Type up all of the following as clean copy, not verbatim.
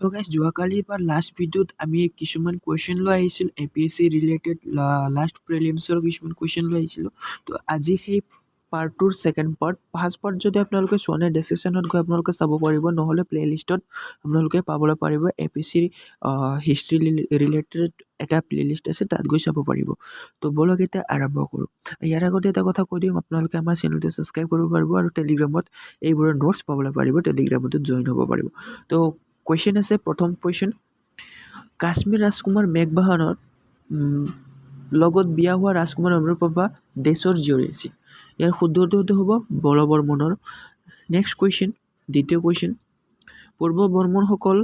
তো গাইজ, যোৱাকালি বা লাষ্ট ভিডিঅ'ত আমি কিছুমান কুৱেশ্যন লৈ আহিছিল, এপিএছচি ৰিলেটেড লাষ্ট প্ৰিলিমছৰ কিছুমান কুৱেশ্যন লৈ আহিছিলোঁ। তো আজি সেই পাৰ্টটোৰ ছেকেণ্ড পাৰ্ট। ফাৰ্ষ্ট পাৰ্ট যদি আপোনালোকে চোৱা নাই, ডেছক্ৰিপশ্যনত গৈ আপোনালোকে চাব পাৰিব, নহ'লে প্লে'লিষ্টত আপোনালোকে পাবলৈ পাৰিব। এপিএছচিৰ হিষ্ট্ৰী ৰিলেটেড এটা প্লে'লিষ্ট আছে, তাত গৈ চাব পাৰিব। তো ব'লক, এতিয়া আৰম্ভ কৰোঁ। ইয়াৰ আগতে এটা কথা কৈ দিওঁ, আপোনালোকে আমাৰ চেনেলটো ছাবস্ক্ৰাইব কৰিব পাৰিব আৰু টেলিগ্ৰামত এইবোৰৰ নোটছ পাবলৈ পাৰিব, টেলিগ্ৰামতো জইন হ'ব পাৰিব। তো কুৱেশ্যন আছে, প্ৰথম কুৱেশ্যন, কাশ্মীৰ ৰাজকুমাৰ মেঘবাহনৰ লগত বিয়া হোৱা ৰাজকুমাৰ অমৰপ্ৰভা দেশৰ জীয়ৰী আছিল। ইয়াৰ শুদ্ধ উত্তৰটো হ'ব বলবৰ্মনৰ। নেক্সট কুৱেশ্যন, দ্বিতীয় কুৱেশ্যন, পূৰ্ব বৰ্মনসকল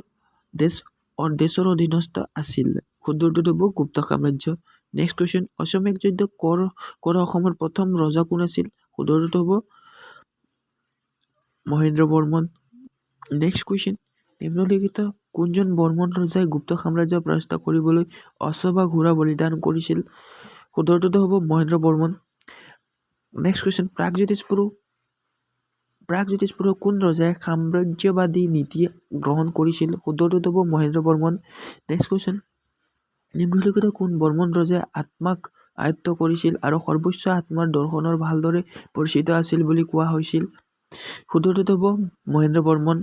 দেশৰ অধীনস্থ আছিল। শুদ্ধ উত্তৰটো হ'ব গুপ্ত সাম্ৰাজ্য। নেক্সট কুৱেশ্যন, অশ্বমেধ যজ্ঞ কৰা অসমৰ প্ৰথম ৰজা কোন আছিল? শুদ্ধ উত্তৰটো হ'ব মহেন্দ্ৰ বৰ্মন। নেক্সট কুৱেশ্যন, নিম্নলিখিত কোনজন বৰ্মন ৰজাই গুপ্ত সাম্ৰাজ্য পৰাস্ত কৰিবলৈ অশ্ব বা ঘোঁৰা বলিদান কৰিছিল? শুদ্ধ উত্তৰটো হ'ব মহেন্দ্ৰ বৰ্মন। নেক্সট কুৱেশ্যন, প্ৰাগজ্যোতিষপুৰৰ কোন ৰজাই সাম্ৰাজ্যবাদী নীতি গ্ৰহণ কৰিছিল? শুদ্ধ উত্তৰটো হ'ব মহেন্দ্ৰ বৰ্মন। নেক্সট কুৱেশ্যন, নিম্নলিখিত কোন বৰ্মন ৰজাই আত্মাক আয়ত্ত কৰিছিল আৰু সৰ্বোচ্চ আত্মাৰ দৰ্শনৰ ভালদৰে পৰিচিত আছিল বুলি কোৱা হৈছিল? শুদ্ধ উত্তৰটো হ'ব মহেন্দ্ৰ বৰ্মন।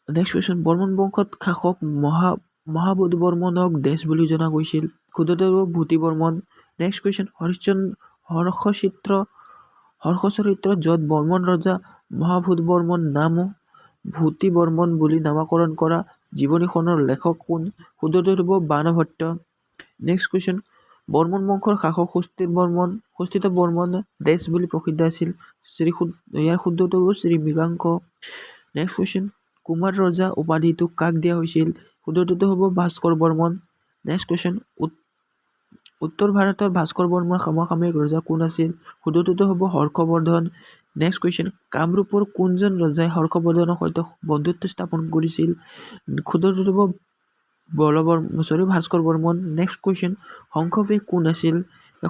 নেক্সট কুৱেশ্যন, বৰ্মন বংশত শাসক মহাবোধ বৰ্মনক দেশ বুলি জনা গৈছিল। শুদ্ধ উত্তৰ হ'ব ভূতি বৰ্মন। নেক্সট কুৱেশ্যন, হৰ্ষচৰিত্ৰ, য'ত বৰ্মন ৰজা মহাভূত বৰ্মন নাম ভূতি বৰ্মন বুলি নামাকৰণ কৰা জীৱনীখনৰ লেখক কোন? শুদ্ধ উত্তৰ হ'ব বাণভট্ট। নেক্সট কুৱেশ্যন, বৰ্মন বংশৰ শাসক সুস্থিত বৰ্মন দেশ বুলি প্ৰসিদ্ধ আছিল। ইয়াৰ শুদ্ধ উত্তৰ হ'ব শ্ৰী মৃগাংক। নেক্সট কুৱেশ্যন, কুমাৰ ৰজা উপাধিটো কাক দিয়া হৈছিল? শুদ্ধ উত্তৰটো হ'ব ভাস্কৰ বৰ্মন। নেক্সট কুৱেশ্যন, উত্তৰ ভাৰতৰ ভাস্কৰ বৰ্মন সমসাময়িক ৰজা কোন আছিল? শুদ্ধ উত্তৰটো হ'ব হৰ্ষবৰ্ধন। নেক্সট কুৱেশ্যন, কামৰূপৰ কোনজন ৰজাই হৰ্ষবৰ্ধনৰ সৈতে বন্ধুত্ব স্থাপন কৰিছিল? শুদ্ধ উত্তৰটো হ'ব চৰি, ভাস্কৰ বৰ্মন। নেক্সট কুৱেশ্যন, শংখবেগ কোন আছিল?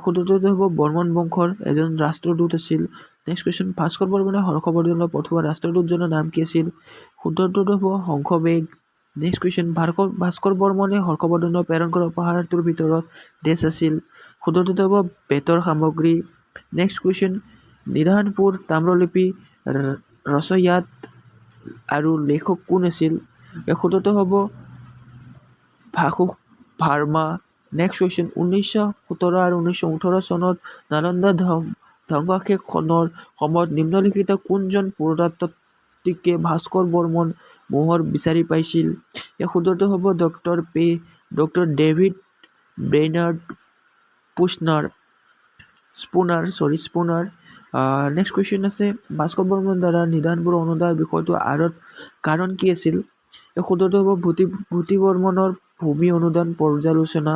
শুদ্ধ উত্তৰটো হ'ব বৰ্মন বংশৰ এজন ৰাষ্ট্ৰদূত আছিল। নেক্সট কুৱেশ্যন, ভাস্কৰ বৰ্মনে হৰ্ষবৰ্ধনলৈ পঠোৱা ৰাষ্ট্ৰদূতজনৰ নাম কি আছিল? শুদ্ধ উত্তৰটো হ'ব শংখবেগ। নেক্সট কুৱেশ্যন, ভাস্কৰ বৰ্মনে হৰ্ষবৰ্ধনলৈ প্ৰেৰণ কৰা উপহাৰটোৰ ভিতৰত ডেছ আছিল। শুদ্ধ উত্তৰটো হ'ব বেতৰ সামগ্ৰী। নেক্সট কুৱেশ্যন, নিধানপুৰ তাম্ৰলিপি ৰচয়িতা আৰু লেখক কোন আছিল? শুদ্ধটো হ'ব ভাসু ভাৰ্মা। নেক্সট কুৱেশ্যন, 1917 আৰু 1918 চনত নালন্দা ধ্বংসাৱশেষ খননৰ সময়ত নিম্নলিখিত কোনজন পুৰাতাত্ত্বিকে ভাস্কৰ বৰ্মন মোহৰ বিচাৰি পাইছিল? ইয়াৰ শুদ্ধটো হ'ব ডক্টৰ ডেভিড ব্ৰেইনাৰ্ড পুছনাৰ, স্পুনাৰ, চৰি, স্পুনাৰ। নেক্সট কুৱেশ্যন আছে, ভাস্কৰ বৰ্মন দ্বাৰা নিদানপুৰ অনুদানৰ বিষয়টোৰ আঁৰত কাৰণ কি আছিল? এই শুদ্ধটো হ'ব ভূতি বৰ্মনৰ ভূমি অনুদান পৰ্যালোচনা।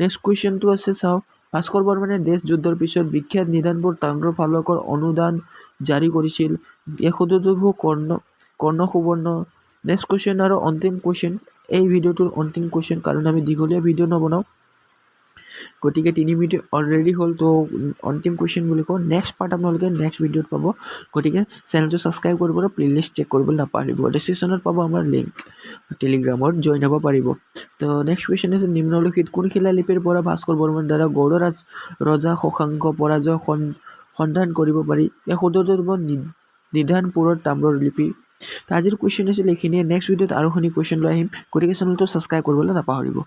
নেক্সট কুৱেশ্যনটো আছে, চাওক, ভাস্কৰ বৰ্মনে দেশ যুদ্ধৰ পিছত বিখ্যাত নিদানপুৰ তাম্ৰফলকৰ অনুদান জাৰি কৰিছিল। ইয়াৰ শুদ্ধটো হ'ব কৰ্ণ সুবৰ্ণ। নেক্সট কুৱেশ্যন আৰু অন্তিম কুৱেশ্যন, এই ভিডিঅ'টোৰ অন্তিম কুৱেশ্যন, কাৰণ আমি দীঘলীয়া ভিডিঅ' নবনাওঁ। গতিকে 3 মিনিট অলৰেডি হ'ল, তো অন্তিম কুৱেশ্যন বুলি কওঁ। নেক্সট পাৰ্ট আপোনালোকে নেক্সট ভিডিঅ'ত পাব। গতিকে চেনেলটো ছাবস্ক্ৰাইব কৰিব আৰু প্লে'লিষ্ট চেক কৰিবলৈ নাপাহৰিব। ডিছক্ৰিপশ্যনত পাব আমাৰ লিংক, টেলিগ্ৰামত জইন হ'ব পাৰিব। তো নেক্সট কুৱেশ্যন আছে, নিম্নলিখিত কোন শিলালিপিৰ পৰা ভাস্কৰ বৰ্মন দ্বাৰা গৌড় ৰজা শশাংক পৰাজয় সন্ধান কৰিব পাৰি? ইয়াৰ শুদ্ধ উত্তৰ হ'ব নিধানপুৰৰ তাম্ৰলিপি। তো আজিৰ কুৱেশ্যন আছিল এইখিনিয়ে। নেক্সট ভিডিঅ'ত আৰুখিনি কুৱেশ্যন লৈ আহিম। গতিকে চেনেলটো ছাবস্ক্ৰাইব কৰিবলৈ নাপাহৰিব।